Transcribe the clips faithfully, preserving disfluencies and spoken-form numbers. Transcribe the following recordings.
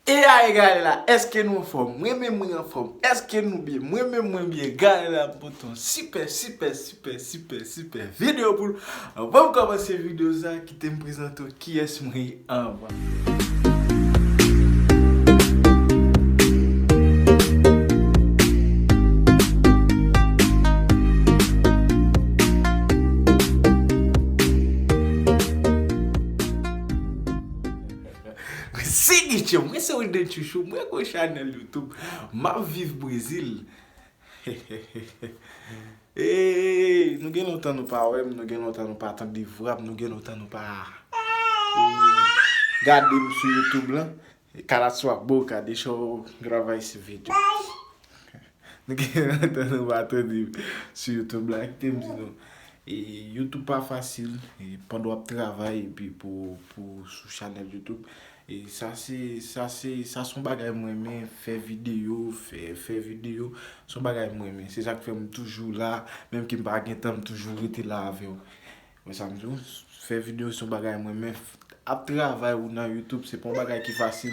E a, e gade la, èske nou anfòm? Mwen menm mwen anfòm. Èske nou byen? Mwen menm mwen byen. Gade la, m pote yon sipè, sipè, sipè, sipè, sipè videyo pou nou. Anvan m kòmanse videyo sa, kite m prezante w kiyès mwen ye anvan. Signature, mwen se Wilden Chouchou, mwen gon chanèl YouTube, m ap viv Brezil. Ey, nou gen lontan nou pa wè m, nou gen lontan nou pa tande vwa m, nou gen lontan nou pa, eh, gade m sou YouTube lan. Cala sua boca, deixa eu gravar esse vídeo. Nou gen lontan nou pa tande sou YouTube la, kite m di nou. E YouTube pa fasil, e pandan w ap travay epi pou, pou sou chanèl YouTube. E sa se, sa se, sa se yon bagay m renmen, fè videyo, fè, fè videyo, se yon bagay m renmen. Se sa k fè m toujou la, menm ke m pa gen tan, m toujou rete la avè w. Wè sa m di w, fè videyo se yon bagay mwen, men f-, ap travay ou nan YouTube, se pa yon bagay ki fasil.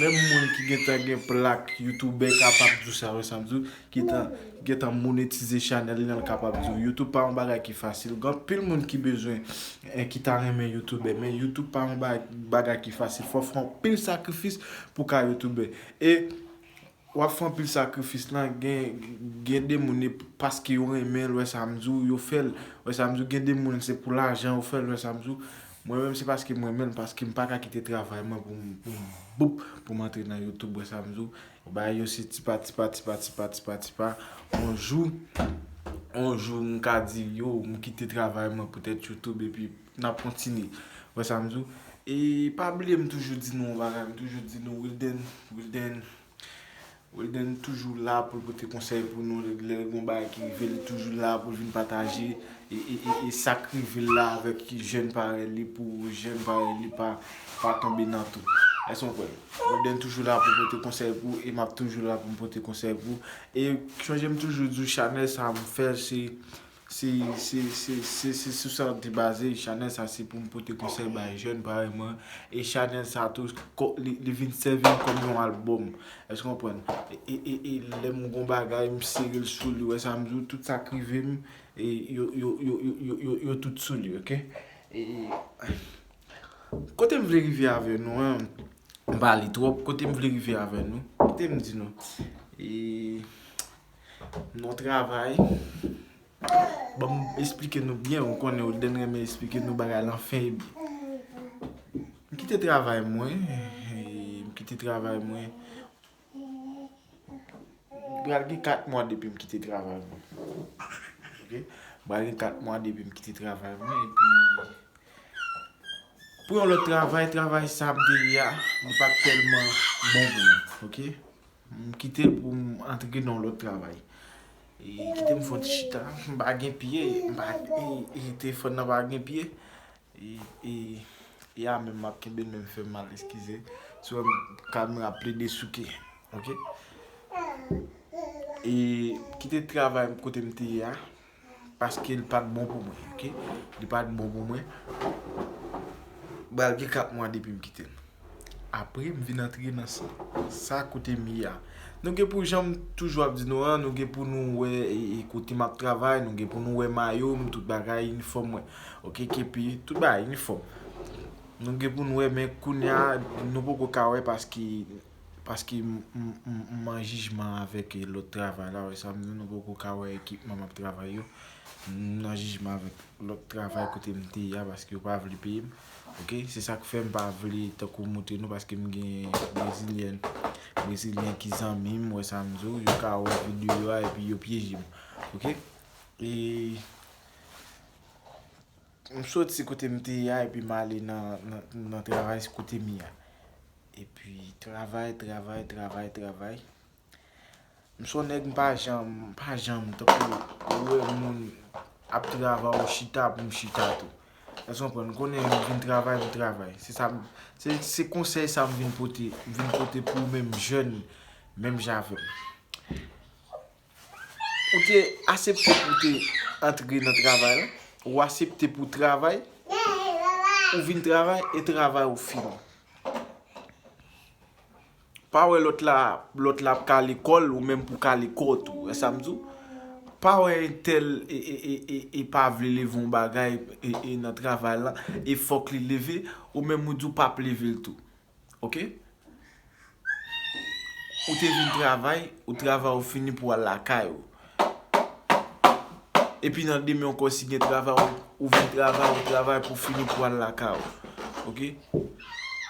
Menm moun ki gentan gen plak youtubè kapab di w sa, wè sa m di w, ki tan, gentan monetize chanèl li, l kapab di w. YouTube pa yon bagay ki fasil. Gen anpil moun ki bezwen, eh, ki ta renmen youtubè, men YouTube pa yon ba-, bagay ki fasil. Fò w fè anpil sakrifis pou w ka youtubè. E W ap fè anpil sakrifis lan, gen, gen de moun, e paske yo renmen l, wè sa m di w, yo fè l, wè sa m di w, gen de moun, se pou lajan yo fè l, wè sa m di w. Mwen menm, se paske m renmen l, paske m pa ka kite travay mwen pou m, pou m, boup, pou m antre nan YouTube, wè sa m di w. Bagay yo se tipa, tipa, tipa, tipa, tipa, tipa. On jou, on jou, m ka di, yo, m kite travay mwen poutèt YouTube, epi n ap kontinye, wè sa m di w. E pa bliye, m toujou di nou yon bagay, m toujou di nou, Wilden, Wilden, Wilden toujou la pou l pote konsèy pou nou, lè, lè gen yon bagay ki rive, li toujou la pou l vin pataje, e, e, e, e sa k rive l la avèk jèn parèy li, pou jèn parèy li pa, pa tonbe nan tou. Èske w konprann? Wilden toujou la pou l pote konsèy pou ou, e m ap toujou la pou m pote konsèy pou ou. E chonje m toujou di w, chanèl sa a m fè l, se Se, se, se, se, se sou sa l te baze. Chanèl sa se pou m pote konsèy bay jèn parèy mwen. E chanèl sa tou, ko-, li, li vin sèvi m kòm yon albòm. Èske w konprann? E, e, e, e lè m gon bagay, m sere l sou li. Wè sa m di w, tout sa k rive m, e yo, yo, yo tout sou li, oke? E, e, kote m vle rive avè nou an, m pale twòp, kote m vle rive avè nou, kite m di nou. E, nou travay. Ban m esplike nou byen, ou konnen Wilden renmen esplike nou bagay lan fen e byen. M kite travay mwen, e, m kite travay mwen. Pral gen kat mwa depi m kite travay mwen. Oke? Pral gen kat mwa depi m kite travay mwen, epi pou yon lòt travay, travay sa m te ye a, li pa t tèlman bon pou mwen, oke? M kite l pou m antre nan yon lòt travay. E kite m fè yon ti chita, m pa gen pye, m pa, e, e telefòn nan pa gen pye. E, e, e a menm m ap kenbe l, men m fè mal, eskize. Si w wè m, kamera ap plede souke, oke? E kite travay kote m te ye a, paske li pa t bon pou mwen, oke? Li pa t bon pou mwen. Pral gen kat mwa depi m kite l. Apre, m vin antre nan sa, sa kote m ye a. Nou gen pou, jan m toujou ap di nou an, nou gen pou nou wè, e, e, kote m ap travay, nou gen pou nou wè mayo m, tout bagay, inifòm mwen. Oke, kepi, tout bagay, inifòm. Nou gen pou nou wè, men kounye a, nou poko ka wè paske, paske m, m, m, m an jijman avèk, e, lòt travay la, wè sa m di, nou poko ka wè ekipman m ap travay yo. M nan jijman avèk lòt travay kote m te ye a, paske yo pa vle peye m. Oke, se sa k fè m pa vle tankou montre nou, paske m gen Brezilyèn, Brezilyen ki zanmi m, wè sa m di w, yo ka wè videyo a epi yo pyeje m. Oke? E m soti kote m te ye a epi m ale nan, nan, nan travay kote m ye a. Epi travay, travay, travay, travay. M se yon nèg, m pa janm, m pa janm, tankou ou wè moun ap travay, ou chita pou m chita tou. Èske w konprann? M konnen m vin travay, m travay. Se sa m, se, se konsèy sa m vin pote, m vin pote pou ou menm jèn, menm jan avè m. Ou te asepte pou w te antre nan travay la, ou asepte pou w travay, ou vin travay e travay ou fini. Pa wè lòt la, lòt la ap kale kò l, ou menm pou kale kò w tou. Wè sa m di w? Pa wè entèl e, e, e, e, e pa vle leve yon bagay e, e nan travay la, e fòk li leve, ou menm ou di w p ap leve l tou. Oke? Ou te vin travay, ou travay ou fini pou al lakay ou. Epi nan demen ankò, si gen travay, ou, ou vin travay, ou travay pou fini pou al lakay ou. Oke?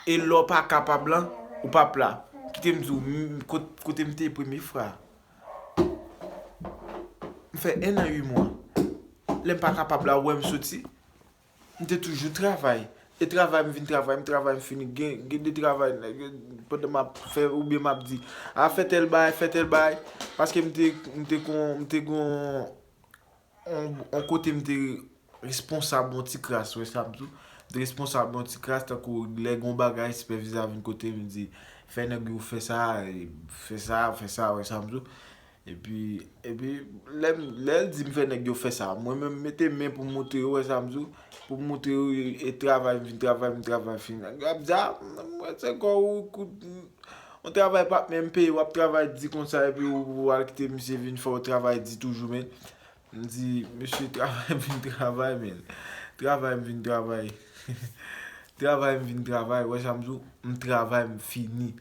E lè w pa kapab lan, ou p ap la. Kite m di w, m, kot-, kote m te ye premye fwa. M fè en an uit mwa. Lè m pa kapab la, ou wè m soti. M te toujou travay. E travay, m vin travay, m travay, m fini. Gen, gen de travay, gen, pandan m ap fè, oubyen m ap di, a fè tèl bagay, fè tèl bagay. Paske m te, m te gon, m te gon, on, on kote m te responsab on ti kras, wè sa m di w. M te responsab on ti kras, tankou lè gon bagay, sipèvizè a vin kote m, li di, fè nèg yo fè sa, e fè sa, fè sa, wè sa m di w. Epi, epi, lè m, lè l di m fè nèg yo fè sa, mwen menm m mete men pou m montre yo, wè sa m di w, pou m montre yo e, e travay, m vin travay, m travay fini. Nèg yo ap di, a, mwen se kò ou kout, yon travay p ap menm peye, w ap travay di konsa, epi ou, ou al kite misye vin fè w travay di toujou, men. M di, mesye, travay m vin travay, men. Travay m vin travay. Travay m vin travay, wè sa m di w, m travay, m fini.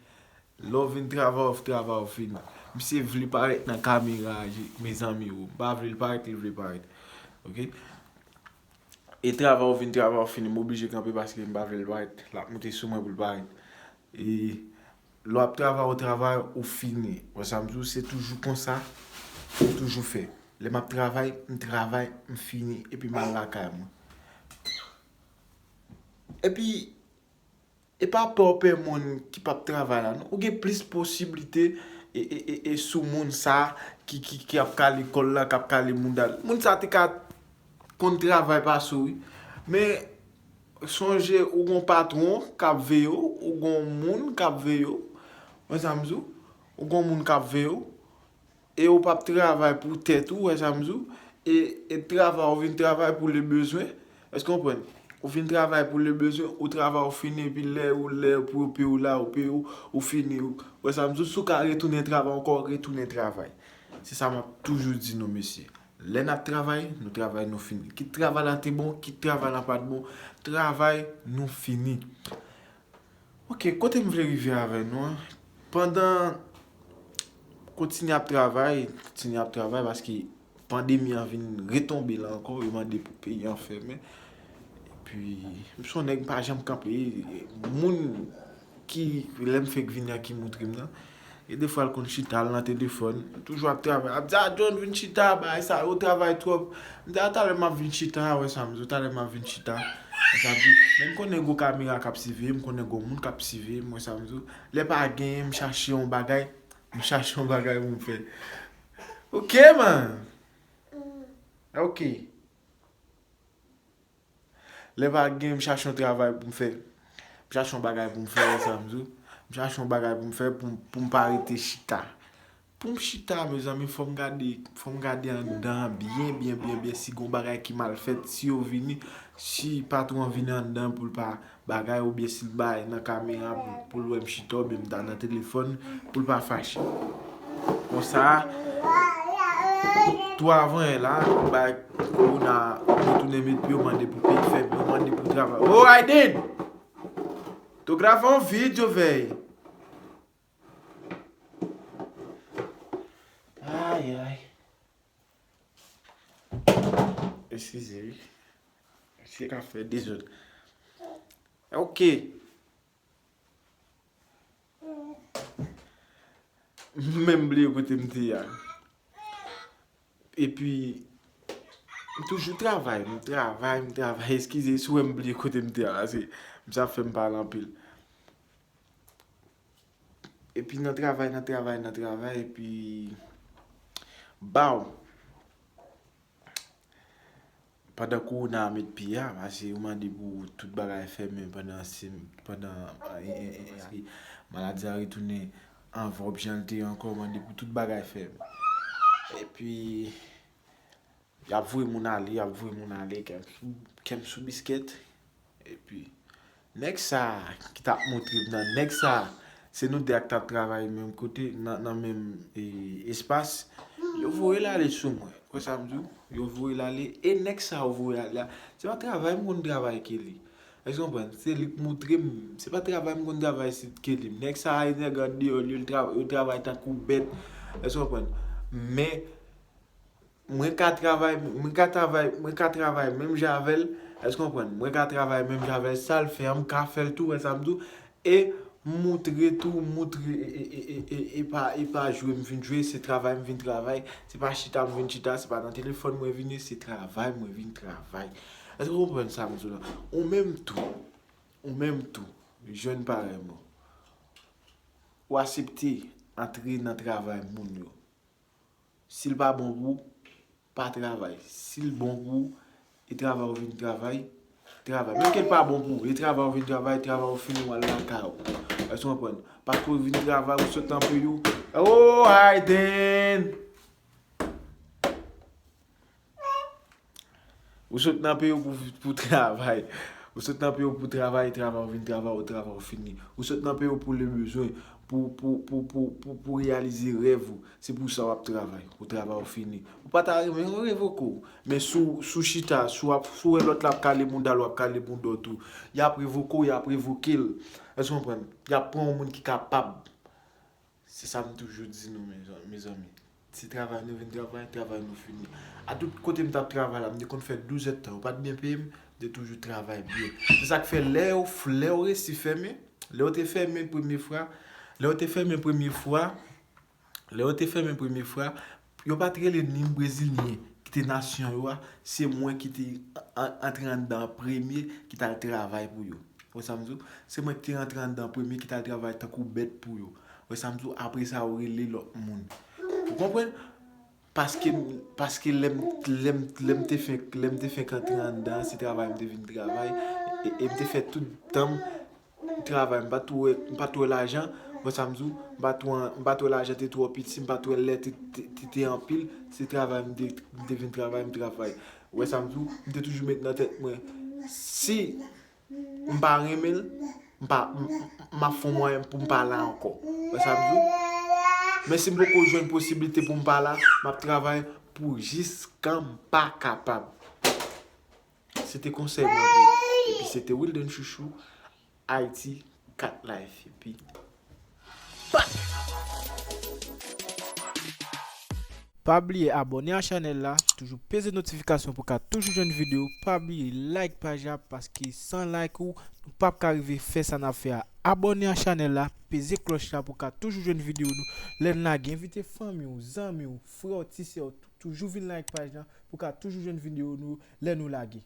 Lè w vin travay, w travay, w fini. Misye vle parèt nan kamera a, je-, mezanmi, o. M pa vle l parèt, li vle parèt. Oke? E travay ou vin travay ou fini, m oblije kanpe paske m pa vle l parèt. L ap moute sou mwen pou l parèt. E lè w ap travay, ou travay, ou fini. Wè sa m di w, se toujou konsa, m toujou fè. Lè m ap travay, m travay, m fini, epi m al lakay mwen. Epi, e pa pè w pè moun ki p ap travay la, non. Ou gen plis posiblite e, e, e, e sou moun sa ki, ki, ki ap kale kò l la, k ap kale mouda l. Moun sa te ka konn travay pase w, wi. Men, sonje, ou gon patwon k ap veye w, ou gon moun k ap veye w. Wè sa m di w? Ou gon moun k ap veye w. E ou p ap travay pou tèt ou, wè sa m di w? E, e travay, ou vin travay pou le bezwen. Èske w konprann? Ou vin travay pou le bezwen, ou travay, ou fini, epi lè ou, lè pou yo peye w la, ou peye w, ou fini. Ou, wè sa m di w? Si w ka retounen travay ankò, retounen travay. Se sa m ap toujou di nou, mesye. Lè n ap travay, nou travay, nou fini. Kit travay la te bon, kit travay la pa t bon, travay, nou fini. Oke, kote m vle rive avè nou an? Pandan kontinye ap travay, kontinye ap travay, paske pandemi an vin retonbe la ankò, yo mande pou peyi an fèmen. Epi, m se yon nèg m pa janm kanpe. Moun ki, lè m fenk vini an, ki montre m nan, e defwa l konn chita, l nan telefòn, toujou ap travay. Ap di, "A, John, vin chita, bagay sa yo, travay twòp." M di, "A, talè m ap vin chita, wè sa m di w, talè m ap vin chita." Wè sa m di w? Men m konnen gon kamera k ap siveye m, m konnen gon moun k ap siveye m, wè sa m di w? Lè pa genyen, m chache yon bagay, m chache yon bagay pou m fè. Oke, man. Oke. Lè pa gen, m chache yon travay pou m fè. M chache yon bagay pou m fè, wè sa m di w? M chache yon bagay pou m fè pou m, pou m pa rete chita. Pou m chita, mezanmi, fò m gade, fò m gade anndan an byen, byen, byen, byen, si gon bagay ki mal fèt, si yo vini, si patwon an vini anndan pou l pa bagay, oubyen si l bay nan kamera pou, pou l wè m chita, oubyen m ta nan telefòn, pou l pa fache. Konsa, tou avan yè la, bay kowona retounen met pye, yo mande pou peyi fèmen, yo mande pou travay. O Raiden! T ap grave yon videyo vèy. Ay, ay. Eskize, wi. Se ka fè dezòd. Oke. M menm bliye kote m te ye a. Epi, m toujou travay, m travay, m travay. Eskize si w wè m bliye kote m te ye a, se, sa fè m pale anpil. Epi nan travay, nan travay, nan travay, epi, baw! Pandan kowona a met pye a, paske yo mande pou tout bagay fèmen pandan sem-, pandan, e, e, e, paske maladi a retounen an vòb jan l te ye ankò, yo mande pou tout bagay fèmen. Epi, y ap voye moun ale, y ap voye moun ale, kè m sou, kè m sou biskèt. Epi, nèg sa ki t ap montre m nan, nèg sa Se nou de ak t ap travay menm kote, nan, nan menm e, espas. Yo voye l ale sou mwen. Wè sa m di w? Yo voye l ale. E nèg sa yo voye ale a, se pa travay m konn travay ke li. Èske w konprann? Se li k moutre m. Se pa travay m konn travay se ke li. Nèg sa a, e nèg andeyò, yo, yo travay tankou bèt. Èske w konprann? Men, Mwen ka travay, mwen ka travay, mwen ka travay menm jan avè l. Èske w konprann? Mwen ka travay menm jan avè l. Sa l fè an, m ka fè l tou, wè sa m di w. E m moutre tou, m moutre, e, e, e, e, e, e pa, e pa jwe m vin jwe, se travay m vin travay. Se pa chita m vin chita, se pa nan telefòn mwen vin ye, se travay mwen vin travay. Èske w konprann sa m di w la? Ou menm tou, ou menm tou, jèn parèy mwen, ou aksepte antre nan travay moun yo. Si l pa bon pou ou, pa travay. Si l bon pou ou, e travay ou vin travay, travay. Menm ke l pa bon pou ou, e travay ou vin travay, travay ou fini, w al lakay ou. Èske w konprann? Paske ou vin travay, ou sot nan peyi w. Oh, Hayden! Ou sot nan peyi w pou, pou travay. Ou sot nan peyi w pou travay, travay ou vin travay, ou travay ou fini. Ou sot nan peyi w pou le bezwen, pou, pou, pou, pou, pou, pou reyalize rèv ou. Se pou sa w ap travay, pou travay ou fini. Ou pa ta renmen, yo revoke w. Men si w, si w chita, si w ap, si w wè lòt la ap kale bounda l, w ap kale bounda w tou. Y ap revoke w, y ap revoke l. Èske w konprann? Y ap pran yon moun ki kapab. Se sa m toujou di nou, mezanmi. Se travay nou vin travay, travay nou fini. A tout kote m t ap travay la, m te konn fè douz èdtan. Yo pa t byen peye m, m te toujou travay byen. Se sa k fè lè yo, lè yo resi fèmen, lè yo te fèmen premye fwa, lè yo te fèmen premye fwa, lè yo te fèmen premye fwa, yo pa t rele ni m Brezilyen ki te nasyon yo a, se mwen ki te an- antre anndan an premye, ki t al travay pou yo. Wè sa m di w? Se mwen ki te rantre anndan premye, ki t al travay tankou bèt pou yo. Wè sa m di w? Apre sa, yo rele lòt moun. Ou konprann? Paske, paske lè m, lè m, lè m te fenk, lè m te fenk antre anndan, se travay m te vin travay, e, e m te fè tout tan m travay. M pa t wè, m pa t wè lajan, wè sa m di w? M pa t wè, m pa t wè lajan te twò piti, m pa t wè lè te, te, te, te anpil, se travay m te, m te vin travay, m travay. Wè sa m di w? M te toujou met nan tèt mwen, si m pa renmen l, m pa, m, m, m ap fè yon mwayen pou m pa la ankò. Wè sa m di w? Men si m poko jwenn posiblite pou m pa la, m ap travay pou jiskan m pa kapab. Se te konsèy mwen pou ou. Epi se te Wilden Chouchou, Haiti cat life. Epi, pa! Pa bliye abòne a chanèl la, toujou peze notifikasyon pou ka toujou jwenn videyo. Pa bliye like paj la, paske san like ou, nou p ap ka rive fè sa n ap fè a. Abòne a chanèl la, peze klòch la pou ka toujou jwenn videyo nou lè n lage. Envite fanmi w, zanmi w, frè w, ti sè w, toujou vin like paj la pou ka toujou jwenn videyo nou lè nou lage.